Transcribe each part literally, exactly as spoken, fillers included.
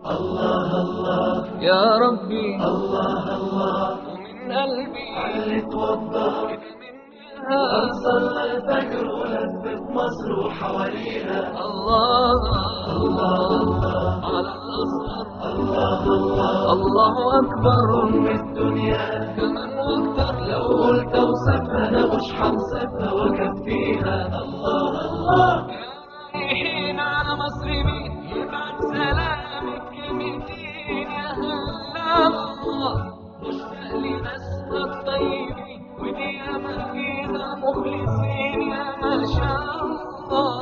الله الله يا ربي، الله الله، ومن قلبي علي توضى. أصلى الفجر ولفت مصر وحواليها. الله الله على الأزهر. الله الله، الله أكبر. أم الدنيا كمان أكتر. لو قلت أوصفها أنا مش حنصفها وأكفيها. الله الله. رايحين على مصر مين؟ يبعت سلامك كلمتين يا هلا الله. مشتاق لناسنا الطيبين، ودي ياما فينا مخلصين يا ما شاء الله.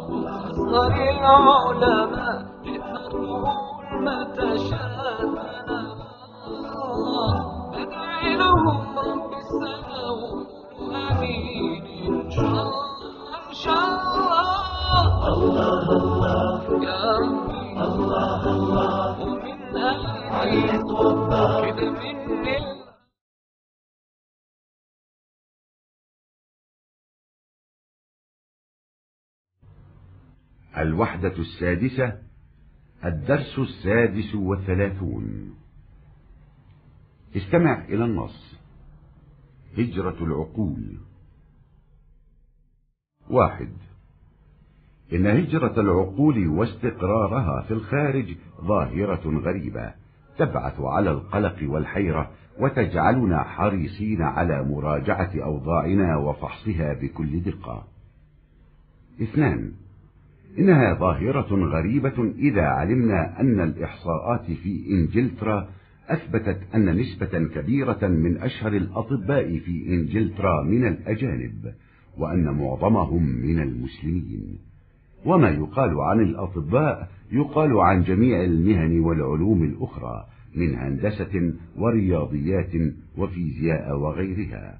وأصغر العلماء تقدر تقول ما تشاء. الله، بدعي لهم رب السماء وقولوا آمين إن شاء الله، إن شاء الله. الله الله يا ربي، الله الله، ومن قلبي علي توضى. كده مني. الوحدة السادسة، الدرس السادس والثلاثون. استمع إلى النص. هجرة العقول. واحد. إن هجرة العقول واستقرارها في الخارج ظاهرة غريبة تبعث على القلق والحيرة، وتجعلنا حريصين على مراجعة أوضاعنا وفحصها بكل دقة. اثنان، إنها ظاهرة غريبة إذا علمنا أن الإحصاءات في إنجلترا أثبتت أن نسبة كبيرة من أشهر الأطباء في إنجلترا من الأجانب، وأن معظمهم من المسلمين. وما يقال عن الأطباء يقال عن جميع المهن والعلوم الأخرى، من هندسة ورياضيات وفيزياء وغيرها.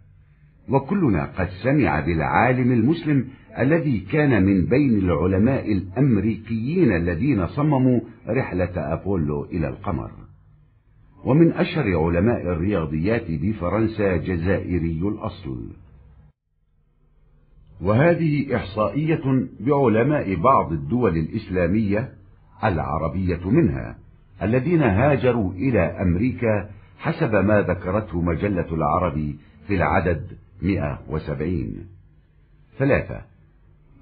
وكلنا قد سمع بالعالم المسلم الذي كان من بين العلماء الأمريكيين الذين صمموا رحلة أبولو إلى القمر. ومن أشهر علماء الرياضيات بفرنسا جزائري الأصل. وهذه إحصائية بعلماء بعض الدول الإسلامية العربية منها، الذين هاجروا إلى أمريكا حسب ما ذكرته مجلة العربي في العدد مئة وسبعين. ثلاثة،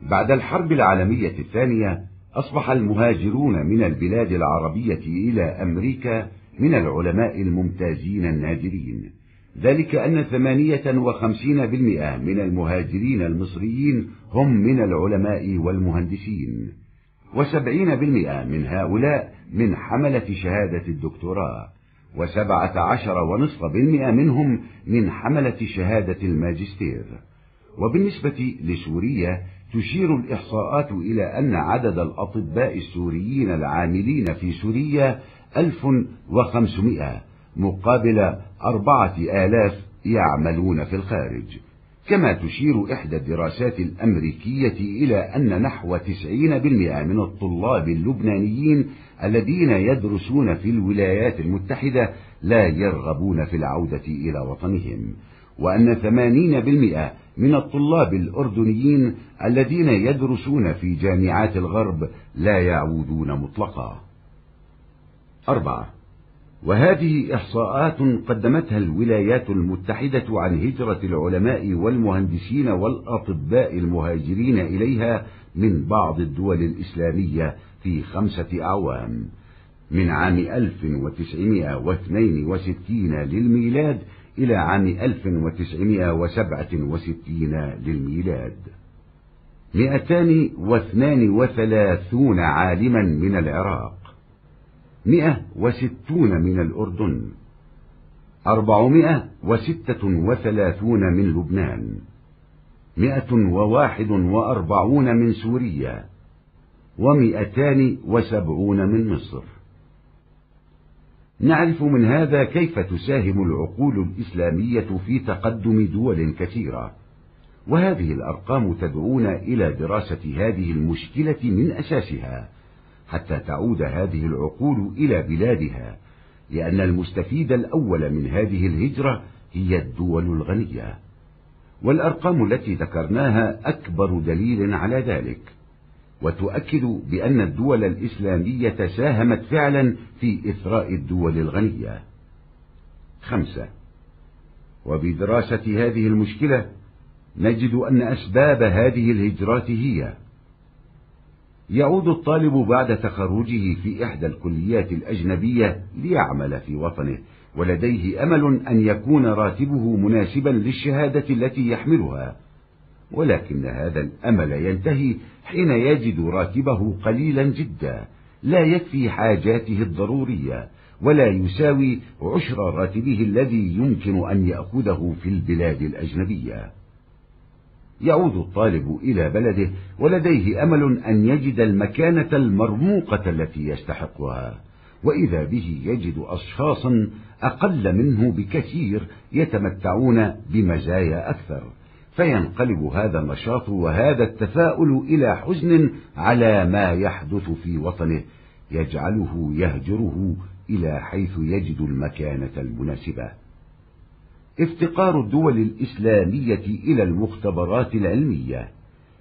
بعد الحرب العالمية الثانية أصبح المهاجرون من البلاد العربية إلى أمريكا من العلماء الممتازين النادرين، ذلك أن ثمانية وخمسين بالمئة من المهاجرين المصريين هم من العلماء والمهندسين، وسبعين بالمئة من هؤلاء من حملة شهادة الدكتوراه، وسبعة عشر ونصف بالمئة منهم من حملة شهادة الماجستير. وبالنسبة لسوريا، تشير الإحصاءات إلى أن عدد الأطباء السوريين العاملين في سوريا ألف وخمسمائة مقابل أربعة آلاف يعملون في الخارج. كما تشير إحدى الدراسات الأمريكية إلى أن نحو تسعين بالمئة من الطلاب اللبنانيين الذين يدرسون في الولايات المتحدة لا يرغبون في العودة إلى وطنهم، وأن ثمانين بالمئة من الطلاب الأردنيين الذين يدرسون في جامعات الغرب لا يعودون مطلقا. أربعة، وهذه إحصاءات قدمتها الولايات المتحدة عن هجرة العلماء والمهندسين والأطباء المهاجرين إليها من بعض الدول الإسلامية في خمسة أعوام، من عام ألف وتسعمائة واثنين وستين للميلاد إلى عام ألف وتسعمائة وسبعة وستين للميلاد. مائتان واثنان وثلاثون عالما من العراق، مائة وستون من الأردن، أربعمائة وستة وثلاثون من لبنان، مائة وواحد وأربعون من سوريا، ومائتان وسبعون من مصر. نعرف من هذا كيف تساهم العقول الإسلامية في تقدم دول كثيرة، وهذه الأرقام تدعونا إلى دراسة هذه المشكلة من أساسها، حتى تعود هذه العقول إلى بلادها، لأن المستفيد الأول من هذه الهجرة هي الدول الغنية. والأرقام التي ذكرناها أكبر دليل على ذلك. وتؤكد بأن الدول الإسلامية ساهمت فعلا في إثراء الدول الغنية. خمسة، وبدراسة هذه المشكلة نجد أن أسباب هذه الهجرات هي: يعود الطالب بعد تخرجه في إحدى الكليات الأجنبية ليعمل في وطنه، ولديه أمل أن يكون راتبه مناسبا للشهادة التي يحملها، ولكن هذا الأمل ينتهي حين يجد راتبه قليلا جدا، لا يكفي حاجاته الضرورية، ولا يساوي عشر راتبه الذي يمكن أن يأخذه في البلاد الأجنبية. يعود الطالب إلى بلده ولديه أمل أن يجد المكانة المرموقة التي يستحقها، وإذا به يجد أشخاصا أقل منه بكثير يتمتعون بمزايا أكثر، فينقلب هذا النشاط وهذا التفاؤل إلى حزن على ما يحدث في وطنه، يجعله يهجره إلى حيث يجد المكانة المناسبة. افتقار الدول الإسلامية إلى المختبرات العلمية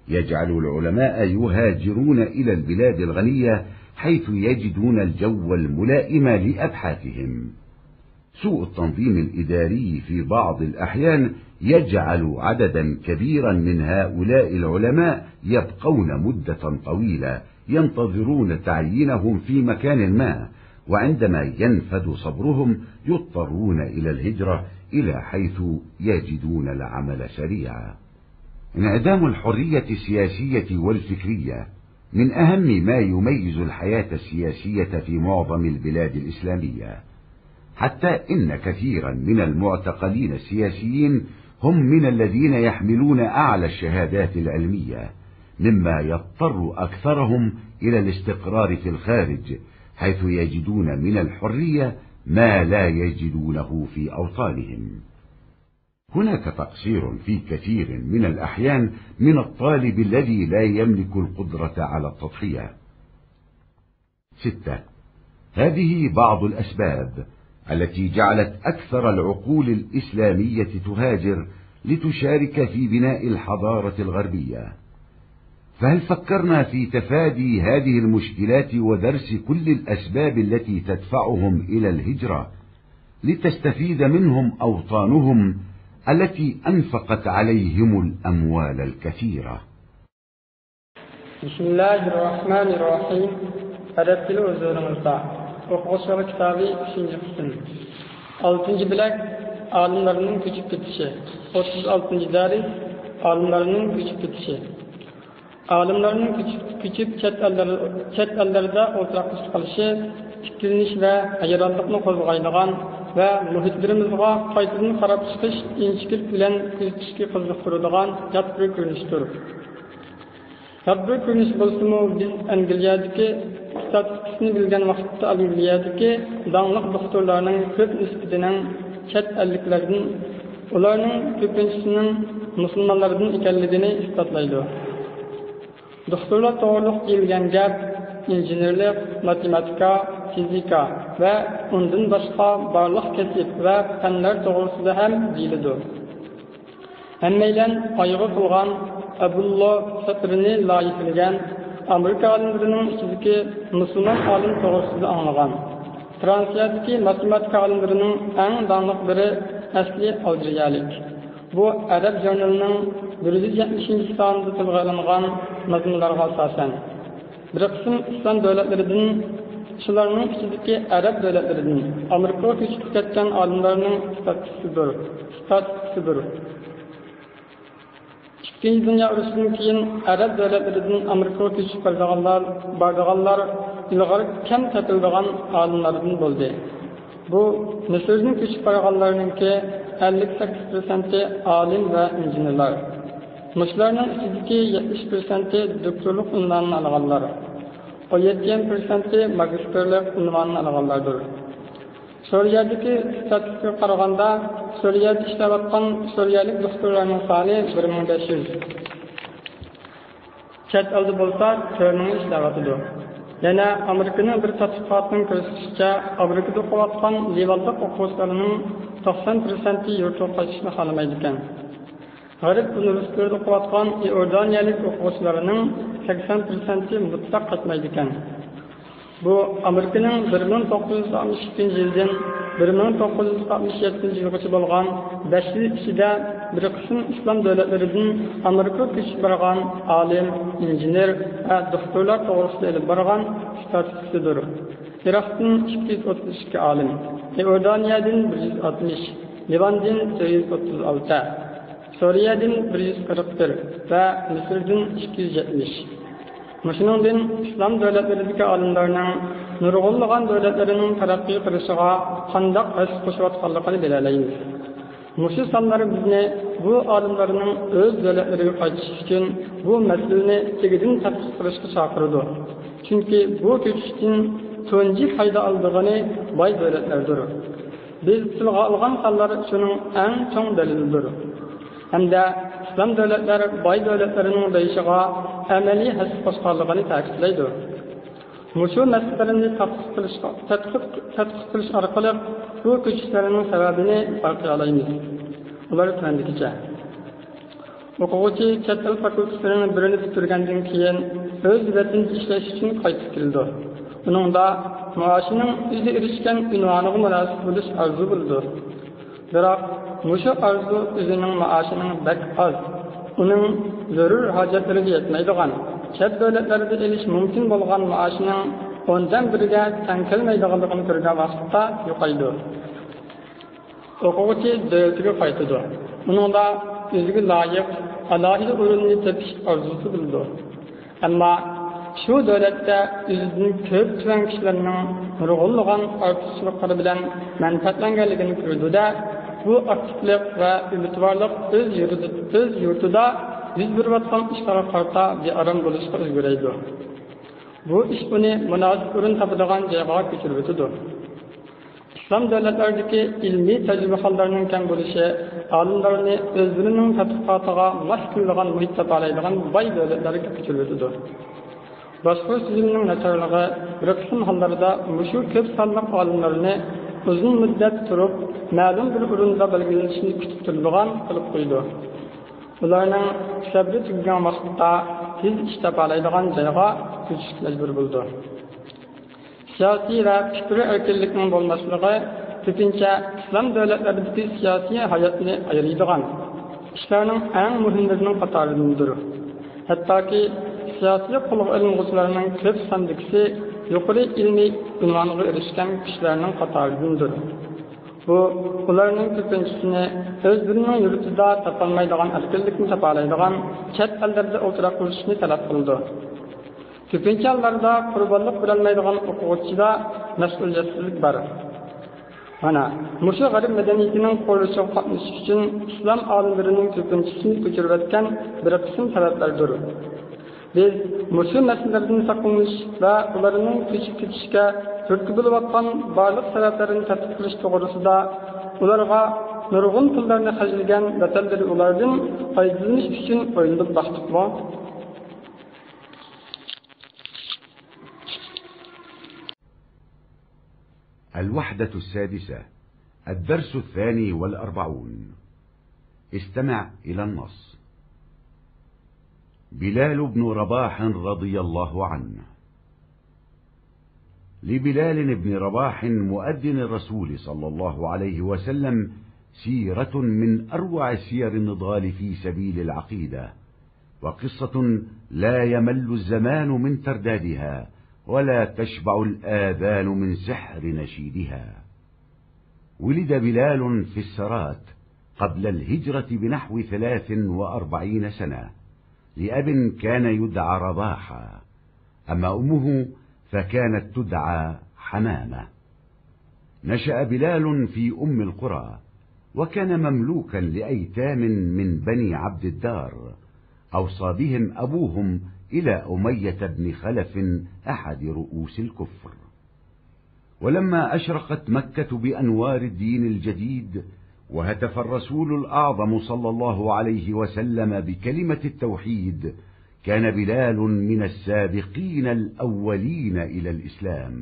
يجعل العلماء يهاجرون إلى البلاد الغنية حيث يجدون الجو الملائم لأبحاثهم. سوء التنظيم الإداري في بعض الأحيان يجعل عددا كبيرا من هؤلاء العلماء يبقون مدة طويلة ينتظرون تعيينهم في مكان ما، وعندما ينفد صبرهم يضطرون إلى الهجرة إلى حيث يجدون العمل سريعا. انعدام الحرية السياسية والفكرية من أهم ما يميز الحياة السياسية في معظم البلاد الإسلامية، حتى إن كثيرا من المعتقلين السياسيين هم من الذين يحملون أعلى الشهادات العلمية، مما يضطر أكثرهم إلى الاستقرار في الخارج، حيث يجدون من الحرية ما لا يجدونه في أوطانهم. هناك تقصير في كثير من الأحيان من الطالب الذي لا يملك القدرة على التضحية. ستة، هذه بعض الأسباب التي جعلت أكثر العقول الإسلامية تهاجر لتشارك في بناء الحضارة الغربية. فهل فكرنا في تفادي هذه المشكلات ودرس كل الأسباب التي تدفعهم إلى الهجرة لتستفيد منهم أوطانهم التي أنفقت عليهم الأموال الكثيرة؟ بسم الله الرحمن الرحيم. ئەدەپ تىلى ھۇزۇرىڭىزدا. ئوقۇغۇچىلار كىتابى، ئۈچىنچى قىسىم. ئالتىنچى بۆلەك، ئالىملارنىڭ كۆچۈپ كېتىشى. ئوتتۇز ئالتىنچى دەرس، ئالىملارنىڭ كۆچۈپ كېتىشى. ئالىملارنىڭ كۆچۈپ، كۆچۈپ چەت ئەللەر-، چەت ئەللەردە ئولتۇراقلىشىپ قېلىشى ئىككىلىنىش ۋە ھەيرانلىقنى قوزغايدىغان ۋە مۇھىتلىرىمىزغا قايتىدىن قاراپ چىقىش ئىنچىكىلىك بىلەن كۆزىتىشكە قىزىقتۇرىدىغان يات بىر كۆرۈنۈشتۇر. يات بىر كۆرۈنۈش بولسىمۇ، بىز ئەنگلىيەدىكى ئىستاتىستىكىسىنى بىلگەن ۋاقىتتا ئەنگلىيەدىكى داڭلىق دوختۇرلارنىڭ كۆپ نىسبىتىنىڭ چەت ئەللىكلەردىن، ئۇلارنىڭ كۆپىنچىسىنىڭ مۇسۇلمانلاردىن ئىكەنلىكىنى ئىسپاتلايدۇ. دوختۇرلار توغرۇلۇق دېيىلگەن گەپ ئىنژېنېرلىق، ماتېماتىكا، فىزىكا ۋە ئۇندىن باشقا بارلىق كەسىپ ۋە پەنلەر توغرىسىدا ھەم دېيىلىدۇ. ھەممەيلەن ئايىغى قىلغان ئەبۇللا سەپىرىنى لايىھىلىگەن ئامېرىكا ئالىملىرىنىڭ ئىچىدىكى مۇسۇلمان ئالىم توغرىسىدا ئاڭلىغان. فرانسىيەدىكى ماتېماتىكا ئالىملىرىنىڭ ئەڭ داڭلىق بىرى ئەسلى ئالجىرىيەلىك. بۇ ئەرەب ژۇرنىلىنىڭ بىر يۈز يەتمىشىنچى سانىدا تىلغا ئېلىنغان مەزمۇنلارغا ئاساسەن، بىر قىسىم ئىسلام دۆلەتلىرىدىن، شۇلارنىڭ ئىچىدىكى ئەرەب دۆلەتلىرىدىن ئامېرىكىغا كۆچۈپ كەتكەن ئالىملارنىڭ ئىستاتىستىكىسىدۇر، ئىستاتىستىكىسىدۇر. ئىككىنچى دۇنيا ئۇرۇشىدىن كېيىن ئەرەب دۆلەتلىرىدىن ئامېرىكىغا كۆچۈپ بارىدىغانلار، بارىدىغانلار ئىلغار كەم تېپىلىدىغان ئالىملاردىن بولدى. بۇ مىسىردىن كۆچۈپ بارغانلارنىڭكى ئەللىك سەككىز پىرسەنتى ئالىم ۋە ئىنژېنېرلار. مۇشۇلارنىڭ ئىچىدىكى يەتمىش پىرسەنتى دوكتورلۇق ئۇنۋانىنى ئالغانلار. ئون يەتتە پىرسەنتى ماگىستىرلىق ئۇنۋانىنى ئالغانلاردۇر. سۈرىيەدىكى ئىستاتىستىكىغا قارىغاندا، سۈرىيەدە ئىشلەۋاتقان سۈرىيەلىك دوختۇرلارنىڭ سانى بىر مىڭ بەش يۈز. چەت ئەلدە بولسا تۆت مىڭ ئىشلەۋاتىدۇ. يەنە ئامېرىكىنىڭ بىر تەتقىقاتىنىڭ كۆرسىتىشىچە، ئامېرىكىدا ئوقۇۋاتقان لىۋانلىق ئوقۇغۇچىلارنىڭ توقسان پىرسەنتى يۇرتىغا قايتىشنى خالىمايدىكەن. غەرب ئۇنىۋېرسىتېتلىرىدا ئوقۇۋاتقان ئىئوردانىيەلىك ئوقۇغۇچىلارنىڭ سەكسەن پىرسەنتى مۇتلەق قايتمايدىكەن. بۇ ئامېرىكىنىڭ بىر مىڭ توققۇز يۈز ئاتمىش ئىككىنچى يىلدىن بىر مىڭ توققۇز يۈز ئاتمىش يەتتىنچى يىلغىچە بولغان بەش يىل ئىچىدە بىر قىسىم ئىسلام دۆلەتلىرىدىن ئامېرىكىغا كۆچۈپ بارغان ئالىم، ئىنژېنېر ۋە دوختۇرلار توغرىسىدا ئېلىپ بارغان ئىستاتىستىكىسىدۇر. ئىراقتىن ئىككى يۈز ئوتتۇز ئىككى ئالىم، ئىئوردانىيەدىن بىر يۈز ئاتمىش، لىۋاندىن تۆت يۈز ئوتتۇز ئالتە، سۈرىيەدىن بىر يۈز قىرىق بىر ۋە مىسىردىن ئىككى يۈز يەتمىش. مۇشۇنىڭدىن ئىسلام دۆلەتلىرىدىكى ئالىملارنىڭ نۇرغۇنلىغان دۆلەتلىرىنىڭ تەرەققىي قىلىشىغا قانداق ھەسسە قوشۇۋاتقانلىقىنى بىلەلەيمىز. مۇشۇ سانلار بىزنى بۇ ئالىملارنىڭ ئۆز دۆلەتلىرىگە قايتىشى ئۈچۈن بۇ مەسىلىنى تېگىدىن تەتقىق قىلىشقا چاقىرىدۇ. چۈنكى بۇ كۆچۈشتىن تۇنجى پايدا ئالىدىغىنى باي دۆلەتلەردۇر. بىز تىلغا ئالغان سانلار شۇنىڭ ئەڭ چوڭ دەلىلىدۇر. ھەمدە ئىسلام دۆلەتلەر باي دۆلەتلىرىنىڭ بېيىشىغا ئەمەلىي ھەسسە قوشقانلىقىنى تەكىتلەيدۇ. مۇشۇ مەسىلىلەرنى تەتقىق قىلىشقا، تەتقىق، تەتقىق قىلىش ئارقىلىق بۇ كۆچۈشلەرنىڭ سەۋەبىنى بايقىيالايمىز. ئۇلار تۆۋەندىكىچە. ئوقۇغۇچى چەت ئەل فاكۇلتېتلىرىنىڭ بىرىنى پۈتتۈرگەندىن كېيىن ئۆز ۋەتىنىدە ئىشلەش ئۈچۈن قايتىپ كېلىدۇ. ئۇنىڭدا مائاشىنىڭ ئۆزى ئېرىشكەن ئۇنۋانىغا مۇناسىپ بولۇش ئارزۇ بولىدۇ. بىراق، مۇشۇ ئارزۇ ئۆزىنىڭ مائاشىنىڭ بەك ئاز، ئۇنىڭ زۆرۈر ھاجەتلىرىگە يەتمەيدىغان، چەت دۆلەتلەردە ئېلىش مۇمكىن بولغان مائاشىنىڭ ئوندىن بىرىگە تەڭ كەلمەيدىغانلىقىنى كۆرگەن ۋاقىتتا يوقايدۇ. ئوقۇغۇچى دۆلىتىگە قايتىدۇ. ئۇنىڭدا ئۆزىگە لايىق ئالاھىدە ئورۇننى تېپىش ئارزۇسى بولىدۇ. ئەمما شۇ دۆلەتتە ئۆزىدىن كۆپ تۆۋەن كىشىلەرنىڭ نۇرغۇنلىغان ئارتۇقچىلىقلىرى بىلەن مەنپەئەتلەنگەنلىكىنى كۆرىدۇ-دە، بۇ ئاكتىپلىق ۋە ئۈمىدۋارلىق ئۆز يۇرتىدا، ئۆز يۇرتىدا يۈز بېرىۋاتقان ئىشلارغا قارىتا بىئارام بولۇشقا ئۈلگۈرەيدۇ. بۇ ئىش ئۇنى مۇناسىپ ئورۇن تاپىدىغان جايغا كۆچۈرۈۋېتىدۇ. ئىسلام دۆلەتلىرىدىكى ئىلمىي تەجرىبىخانلارنىڭ كەم بولۇشى ئالىملارنى ئۆزلىرىنىڭ تەتقىقاتىغا ماس كېلىدىغان مۇھىت تاپالايدىغان باي دۆلەتلەرگە كۆچۈرۈۋېتىدۇ. باشقۇرۇش تۈزۈمىنىڭ ناچارلىقى بىر قىسىم ھاللاردا مۇشۇ كۆپ سانلىق ئالىملارنى ئۇزۇن مۇددەت تۇرۇپ، مەلۇم بىر ئورۇندا بەلگىلىنىشىنى كۈتۈپ تۇرىدىغان قىلىپ قويىدۇ. ئۇلارنىڭ سەبرى تۈگىگەن ۋاقىتتا تېز ئىش تاپالايدىغان جايغا كۆچۈشكە مەجبۇر بولىدۇ. سىياسىي ۋە پىكرىي ئەركىنلىكنىڭ بولماسلىقى كۆپىنچە ئىسلام دۆلەتلىرىدىكى سىياسىي ھاياتنى ئايرىيدىغان ئىشلارنىڭ ئەڭ مۇھىملىرىنىڭ قاتارىدىندۇر. ھەتتاكى سىياسىي قولغا ئېلىنغۇچىلارنىڭ كۆپ ساندىكىسى يۇقىرى ئىلمىي ئۇنۋانغا ئېرىشكەن كىشىلەرنىڭ قاتارىدىندۇر. بۇ ئۇلارنىڭ كۆپىنچىسىنى ئۆزلىرىنىڭ يۇرتىدا تاپالمايدىغان ئەركىنلىكنى تاپالايدىغان چەت ئەللەردە ئولتۇراق قۇرۇشنى تەلەپ قىلىدۇ. كۆپىنچە ھاللاردا قۇربانلىق بېرەلمەيدىغان ئوقۇغۇچىدا مەسئۇلىيەتسىزلىك بار. مانا، مۇشۇ غەرب مەدەنىيىتىنىڭ قۇرۇلۇشىغا قاتنىشىش ئۈچۈن ئىسلام ئالىملىرىنىڭ كۆپىنچىسىنى كۆچۈرۈۋەتكەن بىر قىسىم سەۋەبلەردۇر. بىز مۇشۇ مەسىلىلەردىن ساقلىنىش ۋە ئۇلارنىڭ كۆچۈپ كېتىشكە تۈرتكە بولۇۋاتقان بارلىق سەۋەبلەرنى تەتقىق قىلىش توغرىسىدا ئۇلارغا نۇرغۇن پۇللارنى خەجلىگەن ۋەتەنلىرى ئۇلاردىن پايدىلىنىش ئۈچۈن ئويلىنىپ باقتۇقمۇ؟ الوحدة السادسة، الدرس الثاني والأربعون. استمع إلى النص. بلال بن رباح رضي الله عنه. لبلال بن رباح مؤذن الرسول صلى الله عليه وسلم سيرة من أروع سير النضال في سبيل العقيدة، وقصة لا يمل الزمان من تردادها، ولا تشبع الآذان من سحر نشيدها. ولد بلال في السرات قبل الهجرة بنحو ثلاث وأربعين سنة، لأب كان يدعى رباحا، أما أمه فكانت تدعى حمامة. نشأ بلال في أم القرى، وكان مملوكا لأيتام من بني عبد الدار، أوصى بهم أبوهم إلى أمية بن خلف أحد رؤوس الكفر. ولما أشرقت مكة بأنوار الدين الجديد، وهتف الرسول الأعظم صلى الله عليه وسلم بكلمة التوحيد، كان بلال من السابقين الأولين إلى الإسلام،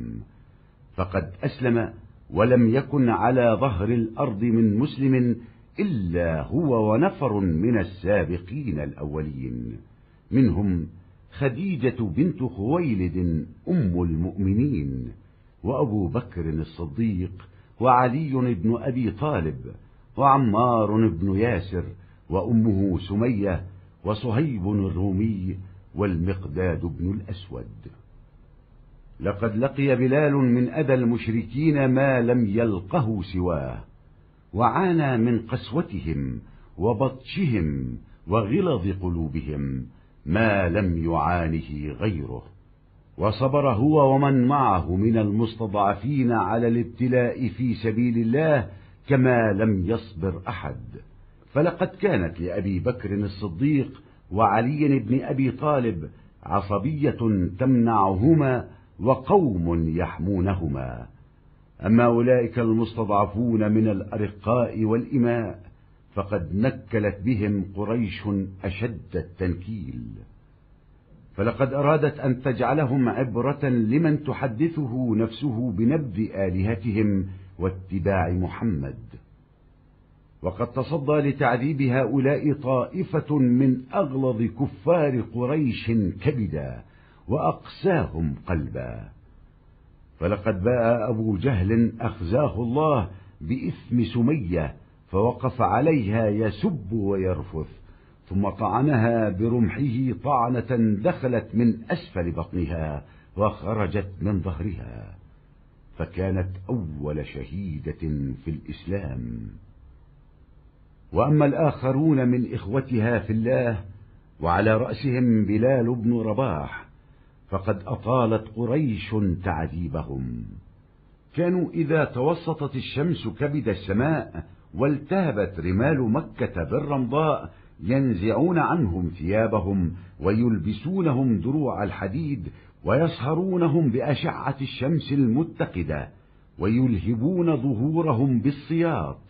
فقد أسلم ولم يكن على ظهر الأرض من مسلم إلا هو ونفر من السابقين الأولين، منهم خديجة بنت خويلد أم المؤمنين، وأبو بكر الصديق، وعلي بن أبي طالب، وعمار بن ياسر، وأمه سمية، وصهيب الرومي، والمقداد بن الأسود. لقد لقي بلال من أذى المشركين ما لم يلقه سواه، وعانى من قسوتهم وبطشهم وغلظ قلوبهم ما لم يعانه غيره، وصبر هو ومن معه من المستضعفين على الابتلاء في سبيل الله كما لم يصبر أحد. فلقد كانت لأبي بكر الصديق وعلي بن أبي طالب عصبية تمنعهما وقوم يحمونهما. أما أولئك المستضعفون من الأرقاء والإماء فقد نكلت بهم قريش أشد التنكيل. فلقد أرادت أن تجعلهم عبرة لمن تحدثه نفسه بنبذ آلهتهم واتباع محمد. وقد تصدى لتعذيب هؤلاء طائفة من أغلظ كفار قريش كبدا وأقساهم قلبا. فلقد باء أبو جهل أخزاه الله بإثم سمية، فوقف عليها يسب ويرفث، ثم طعنها برمحه طعنة دخلت من أسفل بطنها وخرجت من ظهرها، فكانت أول شهيدة في الإسلام. وأما الآخرون من إخوتها في الله، وعلى رأسهم بلال بن رباح، فقد أطالت قريش تعذيبهم. كانوا إذا توسطت الشمس كبد السماء والتهبت رمال مكة بالرمضاء ينزعون عنهم ثيابهم ويلبسونهم دروع الحديد ويصهرونهم بأشعة الشمس المتقدة ويلهبون ظهورهم بالسياط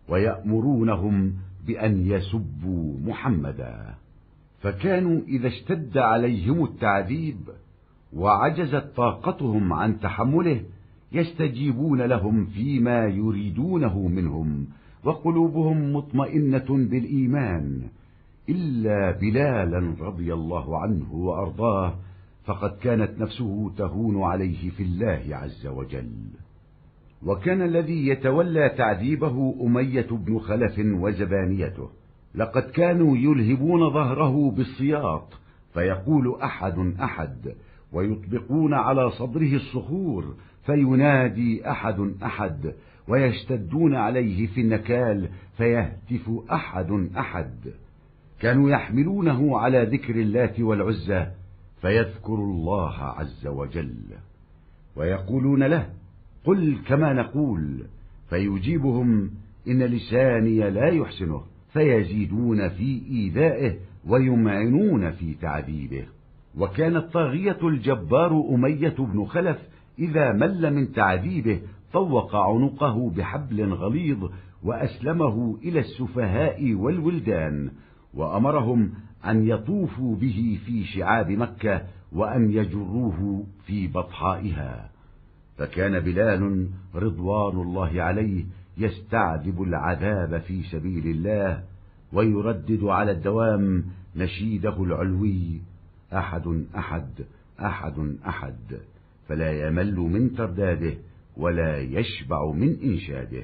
ويأمرونهم بأن يسبوا محمدا. فكانوا إذا اشتد عليهم التعذيب وعجزت طاقتهم عن تحمله يستجيبون لهم فيما يريدونه منهم، وقلوبهم مطمئنة بالإيمان، إلا بلالا رضي الله عنه وأرضاه، فقد كانت نفسه تهون عليه في الله عز وجل. وكان الذي يتولى تعذيبه أمية بن خلف وزبانيته. لقد كانوا يلهبون ظهره بالسياط، فيقول: "أحد، أحد"، ويطبقون على صدره الصخور، فينادي: "أحد، أحد"، ويشتدون عليه في النكال، فيهتف: "أحد، أحد". كانوا يحملونه على ذكر اللات والعزى، فيذكر الله عز وجل، ويقولون له: "قل كما نقول"، فيجيبهم: "إن لساني لا يحسنه"، فيزيدون في إيذائه ويمعنون في تعذيبه. وكان الطاغية الجبار أمية بن خلف إذا مل من تعذيبه طوق عنقه بحبل غليظ وأسلمه إلى السفهاء والولدان، وأمرهم أن يطوفوا به في شعاب مكة وأن يجروه في بطحائها. فكان بلال رضوان الله عليه يستعذب العذاب في سبيل الله، ويردد على الدوام نشيده العلوي: "أحد، أحد، أحد، أحد"، فلا يمل من ترداده ولا يشبع من إنشاده.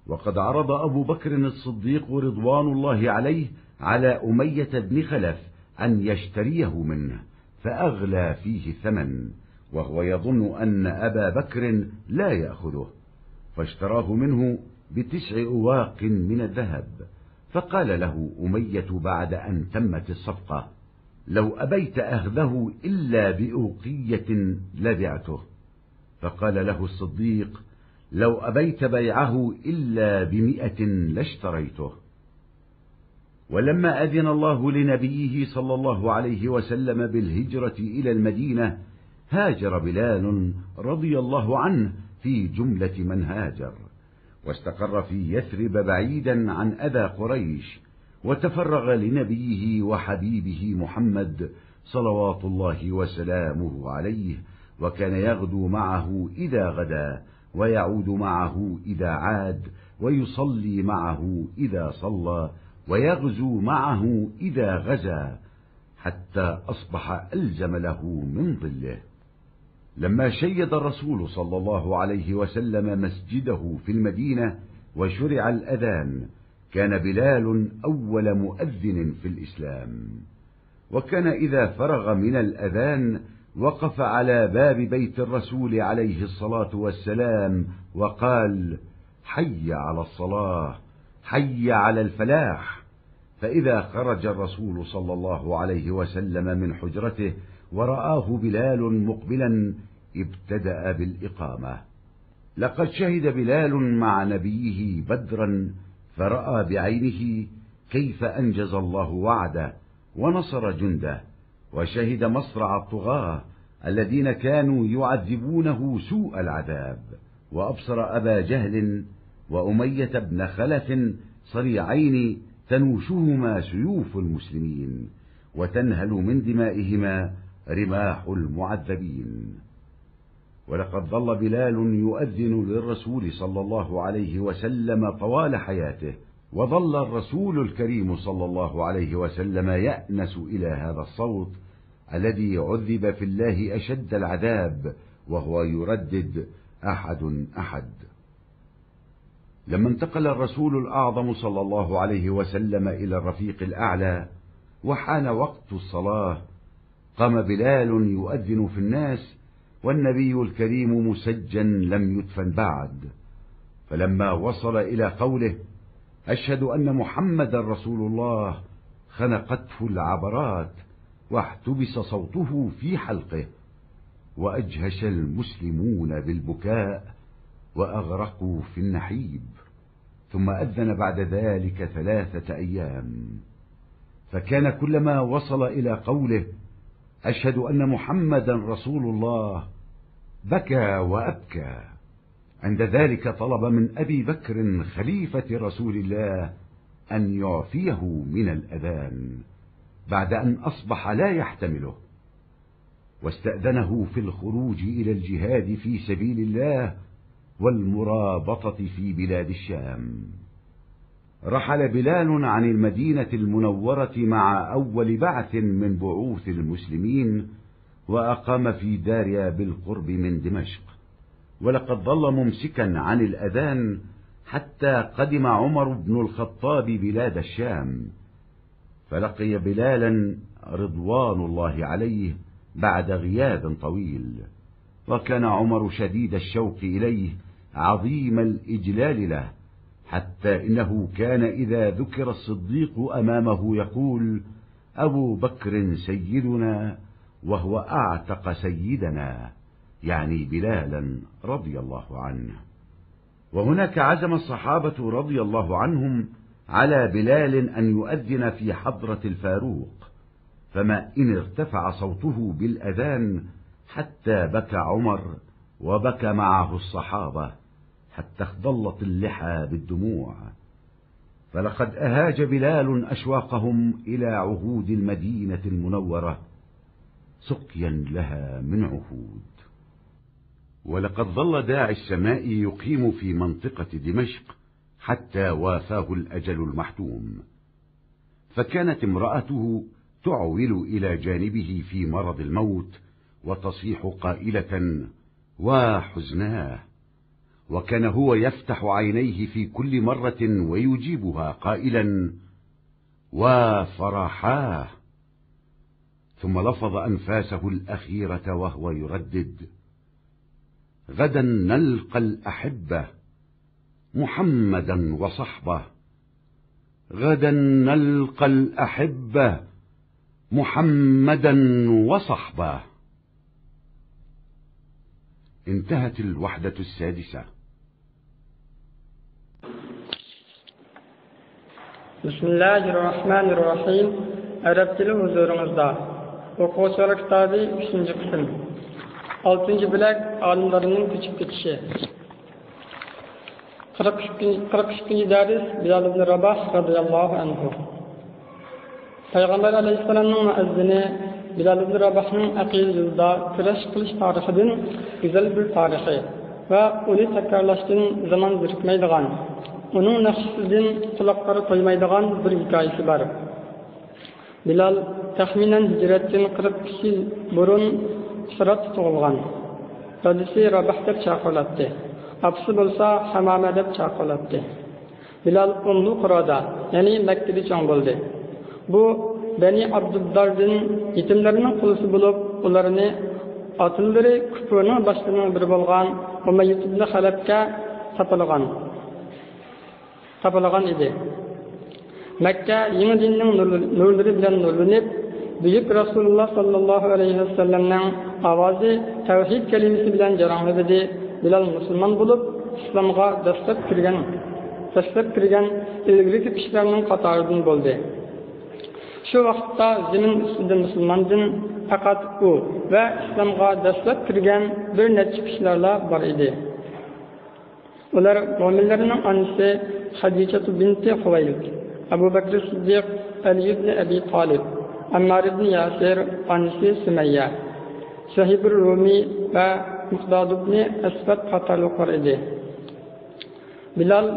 وقد عرض أبو بكر الصديق رضوان الله عليه على أمية بن خلف أن يشتريه منه، فأغلى فيه الثمن، وهو يظن أن أبا بكر لا يأخذه، فاشتراه منه بتسع أواق من الذهب. فقال له أمية بعد أن تمت الصفقة: "لو أبيت أخذه إلا بأوقية لبعته". فقال له الصديق: "لو أبيت بيعه إلا بمائة لاشتريته". ولما أذن الله لنبيه صلى الله عليه وسلم بالهجرة إلى المدينة، هاجر بلال رضي الله عنه في جملة من هاجر، واستقر في يثرب بعيدا عن أذى قريش، وتفرغ لنبيه وحبيبه محمد صلوات الله وسلامه عليه، وكان يغدو معه إذا غدا، ويعود معه إذا عاد، ويصلي معه إذا صلى، ويغزو معه إذا غزا، حتى أصبح ألزم له من ظله. لما شيد الرسول صلى الله عليه وسلم مسجده في المدينة وشرع الأذان، كان بلال أول مؤذن في الإسلام، وكان إذا فرغ من الأذان وقف على باب بيت الرسول عليه الصلاة والسلام وقال: حي على الصلاة، حي على الفلاح. فإذا خرج الرسول صلى الله عليه وسلم من حجرته ورآه بلال مقبلا، ابتدأ بالإقامة. لقد شهد بلال مع نبيه بدرا، فرأى بعينه كيف أنجز الله وعده ونصر جنده، وشهد مصرع الطغاة الذين كانوا يعذبونه سوء العذاب، وأبصر أبا جهل وأمية بن خلف صريعين تنوشهما سيوف المسلمين وتنهل من دمائهما رماح المعذبين. ولقد ظل بلال يؤذن للرسول صلى الله عليه وسلم طوال حياته، وظل الرسول الكريم صلى الله عليه وسلم يأنس إلى هذا الصوت الذي عذب في الله أشد العذاب وهو يردد: أحد، أحد. لما انتقل الرسول الأعظم صلى الله عليه وسلم إلى الرفيق الأعلى وحان وقت الصلاة، قام بلال يؤذن في الناس والنبي الكريم مسجى لم يدفن بعد، فلما وصل إلى قوله: أشهد أن محمدا رسول الله، خنقته العبرات واحتبس صوته في حلقه، وأجهش المسلمون بالبكاء وأغرقوا في النحيب، ثم أذن بعد ذلك ثلاثة أيام، فكان كلما وصل إلى قوله: أشهد أن محمدا رسول الله، بكى وأبكى. عند ذلك طلب من أبي بكر خليفة رسول الله أن يعفيه من الأذان بعد أن أصبح لا يحتمله، واستأذنه في الخروج إلى الجهاد في سبيل الله والمرابطة في بلاد الشام. رحل بلال عن المدينة المنورة مع أول بعث من بعوث المسلمين، وأقام في داريا بالقرب من دمشق، ولقد ظل ممسكا عن الأذان حتى قدم عمر بن الخطاب بلاد الشام، فلقي بلالا رضوان الله عليه بعد غياب طويل، وكان عمر شديد الشوق إليه عظيم الإجلال له، حتى إنه كان إذا ذكر الصديق أمامه يقول: أبو بكر سيدنا، وهو أعتق سيدنا، يعني بلالا رضي الله عنه. وهناك عزم الصحابة رضي الله عنهم على بلال أن يؤذن في حضرة الفاروق، فما إن ارتفع صوته بالأذان حتى بكى عمر وبكى معه الصحابة حتى اخضلت اللحى بالدموع، فلقد أهاج بلال أشواقهم إلى عهود المدينة المنورة سقيا لها من عهود. ولقد ظل داعي السماء يقيم في منطقة دمشق حتى وافاه الأجل المحتوم، فكانت امرأته تعول إلى جانبه في مرض الموت وتصيح قائلة: وحزناه، وكان هو يفتح عينيه في كل مرة ويجيبها قائلا: وفرحاه، ثم لفظ أنفاسه الأخيرة وهو يردد: غدا نلقى الأحبة محمدا وصحبه، غدا نلقى الأحبة محمدا وصحبه. انتهت الوحدة السادسة. بسم الله الرحمن الرحيم. ئەرەب تىلى ھۇزۇرىڭىزدا. ئوقۇغۇچىلار كىتابى، ئۈچىنچى قىسىم. ئالتىنچى بۆلەك، ئالىملارنىڭ كۆچۈپ كېتىشى. قىرىق ئىككىنچى، قىرىق ئىككىنچى دەرس، بىلال ئىبن راباھ رازىياللاھۇ ئەنھۇ. پەيغەمبەر ئەلەيھىسسالامنىڭ مۇئەززىنى بىلال ئىبن راباھنىڭ ئەقىدە يولىدا كۈرەش قىلىش تارىخىدىن گۈزەل بىر تارىخى ۋە ئۇنى تەكرارلاشتىن زامان زېرىكمەيدىغان، ئۇنىڭ ناخشىسىدىن قۇلاقلار تويمايدىغان بىر ھېكايىسى بار. بىلال تەخمىنەن ھىجرەتتىن قىرىق ئۈچ يىل بۇرۇن سىراتتا تۇغۇلغان. دادىسى راباھ دەپ چاقىرىلاتتى. ئاپىسى بولسا ھەمامە دەپ چاقىرىلاتتى. بىلال ئۇممۇل قۇرادا، يەنى مەككىدە چوڭ بولدى. بۇ بەنى ئابدۇدداردىن يېتىملەرنىڭ قۇلىسى بولۇپ، ئۇلارنى ئاتىلىرى كۇپپۇرنىڭ باشلىرىنىڭ بىرى بولغان ئۇمەييە ئىبنى خەلەپكە تاپىلىغان. تاپىلىغان ئىدى. مەككە يېڭى دىننىڭ نۇر-، نۇرلىرى بىلەن نۇرلىنىپ، بۈيۈك رەسۇلۇللا ساللاللاھۇ ئەلەيھى ۋەسەللەمنىڭ ئاۋازى تەۋھىد كەلىمىسى بىلەن جاراڭلىدى. بىلال مۇسۇلمان بولۇپ، ئىسلامغا دەسلەپ كىرگەن، دەسلەپ كىرگەن ئىلگىرىكى كىشىلەرنىڭ قاتارىدىن بولدى. شۇ ۋاقىتتا زېمىن ئۈستىدە مۇسۇلماندىن پەقەت ئۇ ۋە ئىسلامغا دەسلەپ كىرگەن بىر نەچچە كىشىلەرلا بار ئىدى. ئۇلار مۆمىنلەرنىڭ ئانىسى خەدىچەتۇ بىنتى خۇۋەيلىد، ئەبۇ بەكرى سىددىق، ئەلى ئىبنى ئەبى تالىب، ئەممار ئىبنى ياسىر، ئانىسى سۈمەييە، سۇھەيبۇر رۇمى ۋە مىقداد ئىبنى ئەسۋەد قاتارلىقلار ئىدى. بىلال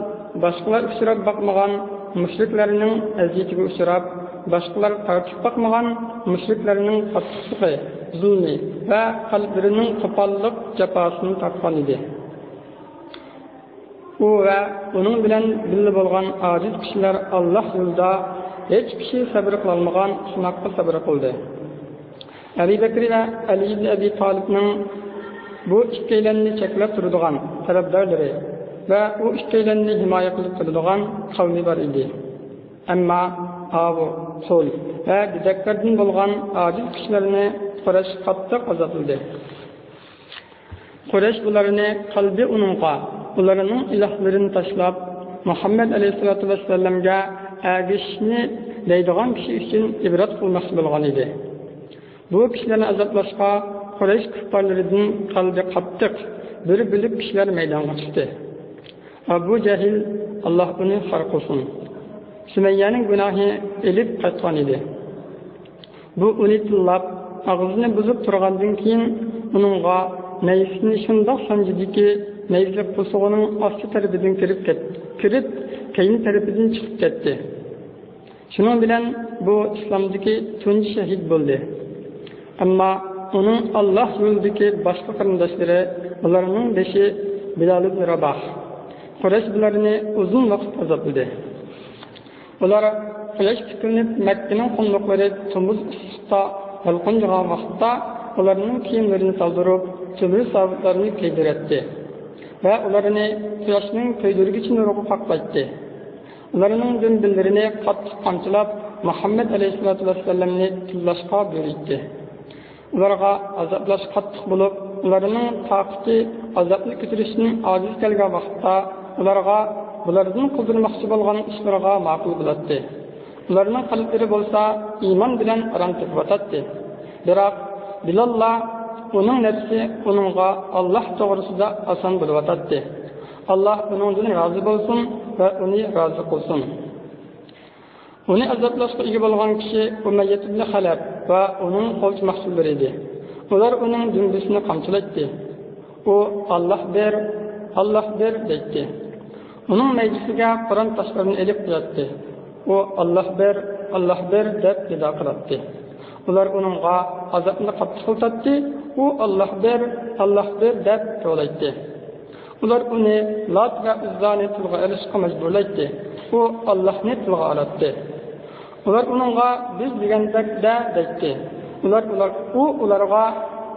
باشقىلار ئۇچراپ باقمىغان مۇشرىكلارنىڭ ئەزىيىتىگە ئۇچراپ، باشقىلار تارتىپ باقمىغان مۇشرىكلارنىڭ قاتتىقلىقى، زۇلمى ۋە قەلبلىرىنىڭ قوپاللىق جاپاسىنى تارتقان ئىدى. ئۇ ۋە ئۇنىڭ بىلەن بىللە بولغان ئاجىز كىشىلەر ئاللاھ يولىدا ھېچ كىشى سەۋر قىلالمىغان سىناققا سەۋر قىلدى. ئەبى بەكرى ۋە ئەلى ئىبن ئەبى تالىپنىڭ بۇ ئىككىيلەننى چەكلەپ تۇرىدىغان تەرەپدارلىرى ۋە ئۇ ئىككىيلەننى ھىمايە قىلىپ تۇرىدىغان قەۋمى بار ئىدى. ئەمما ئاۋۇ، قۇل ۋە گۆدەكلەردىن بولغان ئاجىز كىشىلەرنى قۇرەيش قاتتىق ئازابلىدى. قۇرەيش بۇلارنى قەلبى ئۇنىڭغا، ئۇلارنىڭ ئىلاھلىرىنى تاشلاپ، مۇھەممەد ئەلەيھىسسالاتۇ ۋەسسالامگە ئەگىشىشنى دەيدىغان كىشى ئۈچۈن ئىبرەت قىلماقچى بولغان ئىدى. بۇ كىشىلەرنى ئازابلاشقا قۇرەيش كۇپپارلىرىدىن قەلبى قاتتىق، بىر بۆلەك كىشىلەر مەيدانغا چىقتى. ئەبۇ جەھىل، ئاللاھ ئۇنى خار قىلسۇن، سۈمەييەنىڭ گۇناھى ئېلىپ قايتقان ئىدى. بۇ ئۇنى تىللاپ، ئاغزىنى بۇزۇپ تۇرغاندىن كېيىن، ئۇنىڭغا نەيزىسىنى شۇنداق سانجىدىكى، نەيزە قورسىقىنىڭ ئاستى تەرىپىدىن كىرىپ كەت-، كىرىپ، كەينى تەرىپىدىن چىقىپ كەتتى. شۇنىڭ بىلەن بۇ ئىسلامدىكى تۇنجى شەھىد بولدى. ئەمما ئۇنىڭ ئاللاھ يولىدىكى باشقا قېرىنداشلىرى، ئۇلارنىڭ بېشى بىلال ئىبن راباھ، قۇرەيش بۇلارنى ئۇزۇن ۋاقىت ئازابلىدى. ئۇلار قۇياش پۈكۈلۈپ، مەككىنىڭ قۇملۇقلىرى تومۇز ئىسسىقتا يالقۇنجىغان ۋاقىتتا، ئۇلارنىڭ كىيىملىرىنى سالدۇرۇپ، تۈرلۈك ساۋۇتلارنى كىيدۈرەتتى ۋە ئۇلارنى قۇياشنىڭ كۆيدۈرگۈچى نۇرىغا قاقلايتتى. ئۇلارنىڭ دۈمبىلىرىنى قاتتىق قامچىلاپ، مۇھەممەد ئەلەيھىسسالاتۇ ۋەسسالامنى تىللاشقا بۇيرۇيتتى. ئۇلارغا ئازابلاش قاتتىق بولۇپ، ئۇلارنىڭ تاقىتى ئازابنى كۆتۈرۈشتىن ئاجىز كەلگەن ۋاقىتتا، ئۇلارغا بۇلاردىن قىلدۇرماقچى بولغان ئىشلىرىغا ماقۇل بولاتتى. ئۇلارنىڭ قەلبلىرى بولسا ئىمان بىلەن ئارام تېپىۋاتاتتى. بىراق، بىلاللا ئۇنىڭ نەپسى ئۇنىڭغا ئاللاھ توغرىسىدا ئاسان بولۇۋاتاتتى. ئاللاھ ئۇنىڭدىن رازى بولسۇن ۋە ئۇنى رازى قىلسۇن. ئۇنى ئازابلاشقا ئىگە بولغان كىشى ئۇمەييەت ئىبنى خەلەپ ۋە ئۇنىڭ قولچىماقچىلىرى ئىدى. ئۇلار ئۇنىڭ دۈمبىسىنى قامچىلايتتى. ئۇ، «ئاللاھ بىر، ئاللاھ بىر» دەيتتى. ئۇنىڭ مەيدىسىگە قۇرام تاشلىرىنى ئېلىپ قوياتتى. ئۇ، «ئاللاھ بىر، ئاللاھ بىر» دەپ نىدا قىلاتتى. ئۇلار ئۇنىڭغا ئازابنى قاتتىقلىتاتتى. ئۇ، «ئاللاھ بىر، ئاللاھ بىر» دەپ توۋلايتتى. ئۇلار ئۇنى لات ۋە ئۇززانى تىلغا ئېلىشقا مەجبۇرلايتتى. ئۇ ئاللاھنى تىلغا ئالاتتى. ئۇلار ئۇنىڭغا، «بىز دېگەندەك دە» دەيتتى. ئۇلار، ئۇلار، ئۇ ئۇلارغا،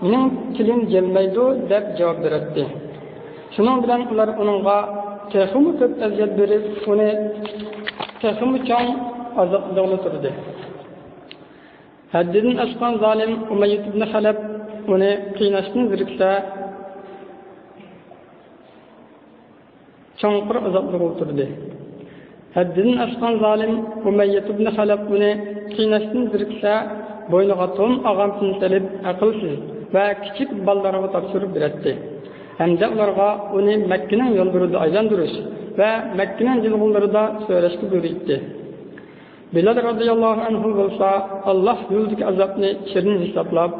«مېنىڭ تىلىم يەلمەيدۇ» دەپ جاۋاب بېرەتتى. شۇنىڭ بىلەن ئۇلار ئۇنىڭغا تېخىمۇ كۆپ ئەزىيەت بېرىپ، ئۇنى تېخىمۇ چوڭ ئازابلىغىلى تۇردى. ھەددىدىن ئاشقان زالىم ئۇمەييەت ئىبنى خەلەپ ئۇنى قىيناشتىن زېرىكسە، چوڭقۇر ئازابلىغىلى تۇردى. ھەددىدىن ئاشقان زالىم ئۇمەييەت ئىبنى خەلەپ ئۇنى قىيناشتىن زېرىكسە، بوينىغا توم ئاغامچىنى سېلىپ، ئەقىلسىز ۋە كىچىك بالىلارغا تاپشۇرۇپ بېرەتتى ھەمدە ئۇلارغا ئۇنى مەككىنىڭ يوللىرىدا ئايلاندۇرۇش ۋە مەككىنىڭ جىلغىلىرىدا سۆرەشكە بۇيرۇيتتى. بىلال رازىياللاھۇ ئەنھۇ بولسا ئاللاھ يولىدىكى ئازابنى شېرىن ھېسابلاپ،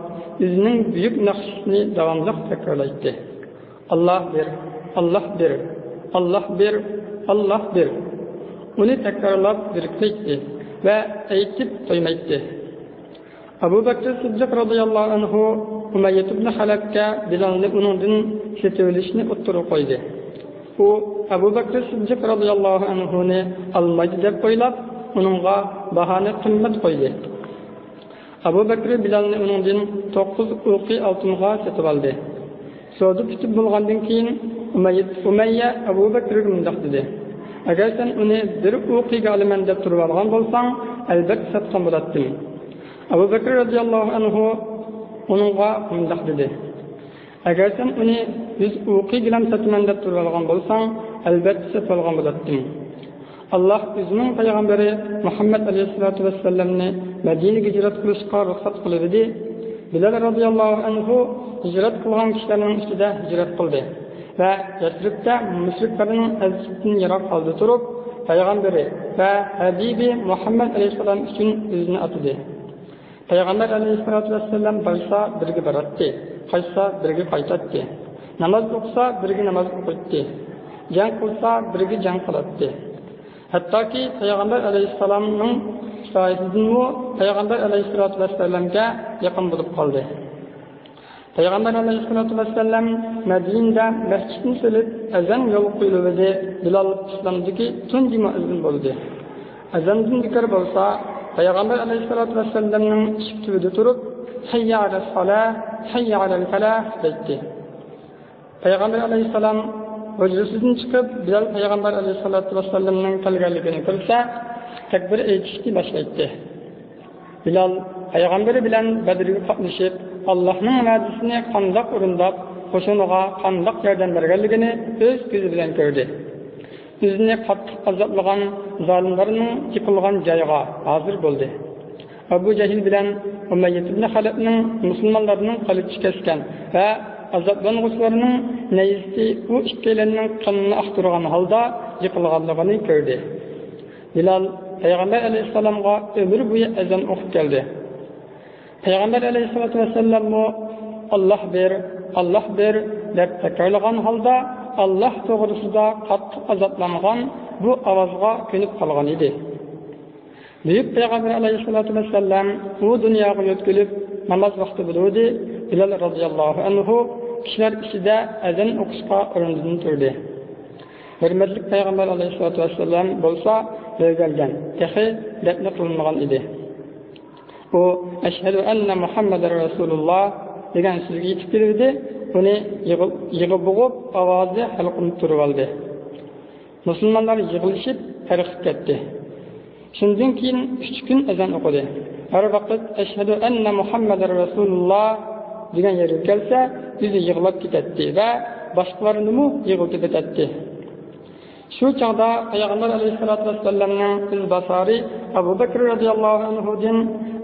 ئۆزىنىڭ بۈيۈك ناخشىسىنى داۋاملىق تەكرارلايتتى. «ئاللاھ بىر، ئاللاھ بىر، ئاللاھ بىر، ئاللاھ بىر.» ئۇنى تەكرارلاپ زېرىكمەيتتى ۋە ئېيتىپ تويمايتتى. ئەبۇ بەكرى سىددىق رازىياللاھۇ ئەنھۇ ئۇمەييەت ئىبنى خەلەپكە بىلالنى ئۇنىڭدىن سېتىۋېلىشنى ئوتتۇرىغا قويدى. ئۇ ئەبۇ بەكرى سىددىق رازىياللاھۇ ئەنھۇنى ئالمايدۇ دەپ ئويلاپ، ئۇنىڭغا باھانى قىممەت قويدى. ئەبۇ بەكرى بىلالنى ئۇنىڭدىن توققۇز ئۇقى ئالتۇنغا سېتىۋالدى. سودا پۈتۈپ بولغاندىن كېيىن، ئۇمەييە، ئۇمەييە ئەبۇ بەكرىگە مۇنداق دېدى: «ئەگەر سەن ئۇنى بىر ئۇقىگە ئالىمەن دەپ تۇرۇۋالغان بولساڭ، ئەلبەتتە ساتقان بولاتتىم.» ئەبۇ بەكرى رازىياللاھۇ ئەنھۇ ئۇنىڭغا مۇنداق دېدى: «ئەگەر سەن ئۇنى يۈز ئۇقىگىلا ساتىمەن دەپ تۇرۇۋالغان بولساڭ، ئەلبەتتە سېتىۋالغان بولاتتىم.» ئاللاھ ئۆزىنىڭ پەيغەمبىرى مۇھەممەد ئەلەيھىسسالاتۇ ۋەسسالامنى مەدىنىگە ھىجرەت قىلىشقا رۇخسەت قىلىۋىدى. بىلال رازىياللاھۇ ئەنھۇ ھىجرەت قىلغان كىشىلەرنىڭ ئىچىدە ھىجرەت قىلدى ۋە يەسرىبتە مۇشرىكلارنىڭ ئەزىيىتىدىن يىراق ھالدا تۇرۇپ، پەيغەمبىرى ۋە ھەبىبى مۇھەممەد ئەلەيھىسسالام ئۈچۈن ئۆزىنى ئاتىدى. پەيغەمبەر ئەلەيھىسسالاتۇ ۋەسسالام بارسا بىرگە باراتتى، قايتسا بىرگە قايتاتتى. ناماز ئوقۇسا بىرگە ناماز ئوقۇيتتى. جەڭ قىلسا بىرگە جەڭ قىلاتتى. ھەتتاكى پەيغەمبەر ئەلەيھىسسالامنىڭ سايىسىدىنمۇ پەيغەمبەر ئەلەيھىسسالاتۇ ۋەسسالامغا يېقىن بولۇپ قالدى. پەيغەمبەر ئەلەيھىسسالاتۇ ۋەسسالام مەدىنىدە مەسچىتنى سېلىپ، ئەزان يولغا قويۇلۇۋىدى. بىلال ئىسلامدىكى تۇنجى مۇئەززىن بولدى. ئەزاندىن بىكار بولسا، پەيغەمبەر ئەلەيھىسسالاتۇ ۋەسسالامنىڭ ئىشىك تۈۋىدە تۇرۇپ، «ھەييە ئەلەس سالاھ، ھەييە ئەلەل پەلاھ» دەيتتى. پەيغەمبەر ئەلەيھىسسالام ھۇجرىسىدىن چىقىپ، بىلال پەيغەمبەر ئەلەيھىسسالاتۇ ۋەسسالامنىڭ كەلگەنلىكىنى كۆرسە، تەكبىر ئېيتىشنى باشلايتتى. بىلال پەيغەمبىرى بىلەن بەدرگە قاتنىشىپ، ئاللاھنىڭ ۋەدىسىنى قانداق ئورۇنداپ، قوشۇنىغا قانداق ياردەم بەرگەنلىكىنى ئۆز كۆزى بىلەن كۆردى. ئۆزىنى قاتتىق ئازابلىغان زالىملارنىڭ يىقىلغان جايىغا ھازىر بولدى. ئەبۇ جەھىل بىلەن ئۇمەييەت ئىبنى خەلەپنىڭ مۇسۇلمانلارنىڭ قىلىچى كەسكەن ۋە ئازابلانغۇچىلارنىڭ نەيزىسى ئۇ ئىككىيلەننىڭ قېنىنى ئاقتۇرغان ھالدا يىقىلغانلىقىنى كۆردى. بىلال پەيغەمبەر ئەلەيھىسسالامغا ئۆمۈر بويى ئەزان ئوقۇپ كەلدى. پەيغەمبەر ئەلەيھىسسالاتۇ ۋەسسالاممۇ «ئاللاھ بىر، ئاللاھ بىر» دەپ تەكرارلىغان ھالدا، ئاللاھ توغرىسىدا قاتتىق ئازابلانغان بۇ ئاۋازغا كۆنۈپ قالغان ئىدى. بۈيۈك پەيغەمبەر ئەلەيھىسسالاتۇ ۋەسسالام ئۇ دۇنياغا يۆتكىلىپ، ناماز ۋاقتى بولۇۋىدى. بىلال رازىياللاھۇ ئەنھۇ كىشىلەر ئىچىدە ئەزان ئوقۇشقا ئورنىدىن تۇردى. ھۆرمەتلىك پەيغەمبەر ئەلەيھىسسالاتۇ ۋەسسالام بولسا يۆگەلگەن، تېخى دەپنە قىلىنمىغان ئىدى. ئۇ «ئەشھەدۇ ئەننە مۇھەممەدەر رەسۇلۇللاھ» دېگەن سۆزگە يېتىپ كېلىۋىدى، ئۇنى يىغىپ، يىغا بوغۇپ، ئاۋازى ھالقىنىپ تۇرۇۋالدى. مۇسۇلمانلار يىغىلىشىپ تارقىلىپ كەتتى. شۇندىن كېيىن ئۈچ كۈن ئەزان ئوقۇدى. ھەر ۋاقىت «ئەشھەدۇ ئەننە مۇھەممەدەر رەسۇلۇللاھ» دېگەن يەرگە كەلسە، ئۆزى يىغلاپ كېتەتتى ۋە باشقىلارنىمۇ يىغلىتىپ ئۆتەتتى. شۇ چاغدا پەيغەمبەر ئەلەيھىسسالاتۇ ۋەسسالامنىڭ ئىزباسارى ئەبۇ بەكرى رازىياللاھۇ ئەنھۇدىن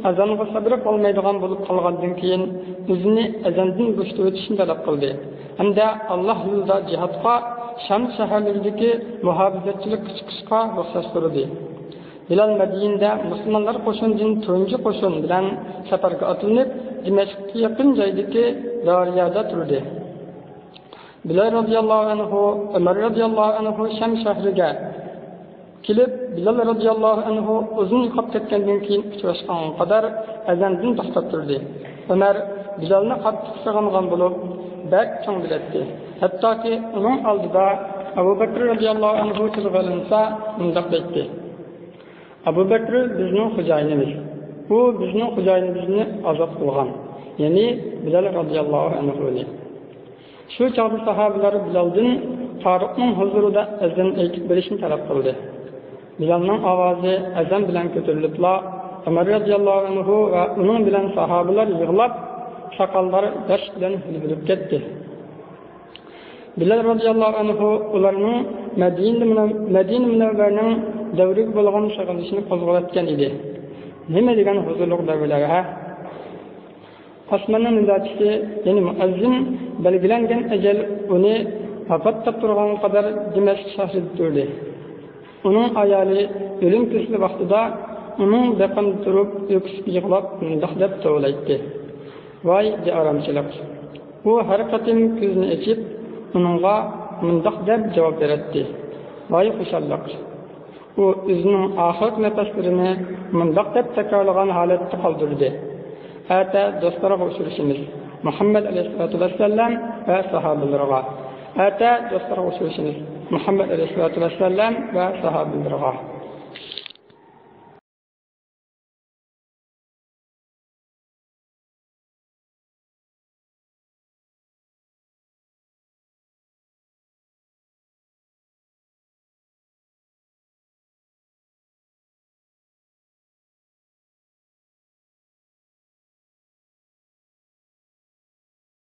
ئەزانغا سەبرى قالمايدىغان بولۇپ قالغاندىن كېيىن، ئۆزىنى ئەزاندىن بوشىتىۋېتىشنى تەلەپ قىلدى ھەمدە ئاللاھ يولىدا جىھادقا، شام شەھەرلىرىدىكى مۇھاپىزەتچىلىككە چىقىشقا رۇخسەت سورىدى. بىلال مەدىنىدە مۇسۇلمانلار قوشۇنىدىن تۇنجى قوشۇن بىلەن سەپەرگە ئاتلىنىپ، دىمەشققە يېقىن جايدىكى دارىيادا تۇردى. بىلال رازىياللاھۇ ئەنھۇ، ئۆمەر رازىياللاھۇ ئەنھۇ شام شەھىرىگە كېلىپ، بىلال رازىياللاھۇ ئەنھۇ ئۇزۇن يوقاپ كەتكەندىن كېيىن ئۇچراشقانغا قەدەر ئەزەندىن توختاپ تۇردى. ئۆمەر بىلالنى قاتتىق سېغىنغان بولۇپ، بەك چوڭ بىلەتتى. ھەتتاكى ئۇنىڭ ئالدىدا ئەبۇ بەكرى رازىياللاھۇ ئەنھۇ تىلغا ئېلىنسا، مۇنداق دەيتتى: «ئەبۇ بەكرى بىزنىڭ خوجايىنىمىز. ئۇ بىزنىڭ خوجايىنىمىزنى ئازاد قىلغان»، يەنى بىلال رازىياللاھۇ ئەنھۇنى. شۇ چاغدا ساھابىلەر بىلالدىن فاروقنىڭ ھۇزۇرىدا ئەزان ئېيتىپ بېرىشنى تەلەپ قىلدى. بىلالنىڭ ئاۋازى ئەزان بىلەن كۆتۈرۈلۈپلا، ئۆمەر رازىياللاھۇ ئەنھۇ ۋە ئۇنىڭ بىلەن ساھابىلەر يىغلاپ، ساقاللار ياش بىلەن ھۆل بولۇپ كەتتى. بىلال رازىياللاھۇ ئەنھۇ ئۇلارنىڭ مەدىنە مۇنەۋ-، مەدىنە مۇنەۋۋەرىنىڭ دەۋرىگە بولغان سېغىنىشىنى قوزغىۋەتكەن ئىدى. نېمە دېگەن ھۇزۇرلۇق دەۋرلەر، ھە؟ ئاسماننىڭ نىداچىسى، يەنى مۇئەززىن بەلگىلەنگەن ئەجەل ئۇنى ۋاپات تاپتۇرغانغا قەدەر دىمەشق شەھىرىدە تۇردى. ئۇنىڭ ئايالى ئۆلۈم كېسىلى ۋاقتىدا ئۇنىڭ بېقىنىدا تۇرۇپ، ئۆكسۈپ يىغلاپ، مۇنداق دەپ توۋلايتتى: «ۋاي بىئارامچىلىق!» ئۇ ھەر قېتىم كۆزىنى ئېچىپ، ئۇنىڭغا مۇنداق دەپ جاۋاب بېرەتتى: «ۋاي خۇشاللىق!» ئۇ ئۆزىنىڭ ئاخىرقى نەپەسلىرىنى مۇنداق دەپ تەكرارلىغان ھالەتتە قالدۇردى: ئەتە دوستلارغا ئۇچرىشىمىز. مۇھەممەد ئەلەيھىسسالاتۇ ۋەسسالام ۋە ساھابىلىرىغا. ئەتە دوستلارغا ئۇچرىشىمىز. مۇھەممەد ئەلەيھىسسالاتۇ ۋەسسالام ۋە ساھابىلىرىغا.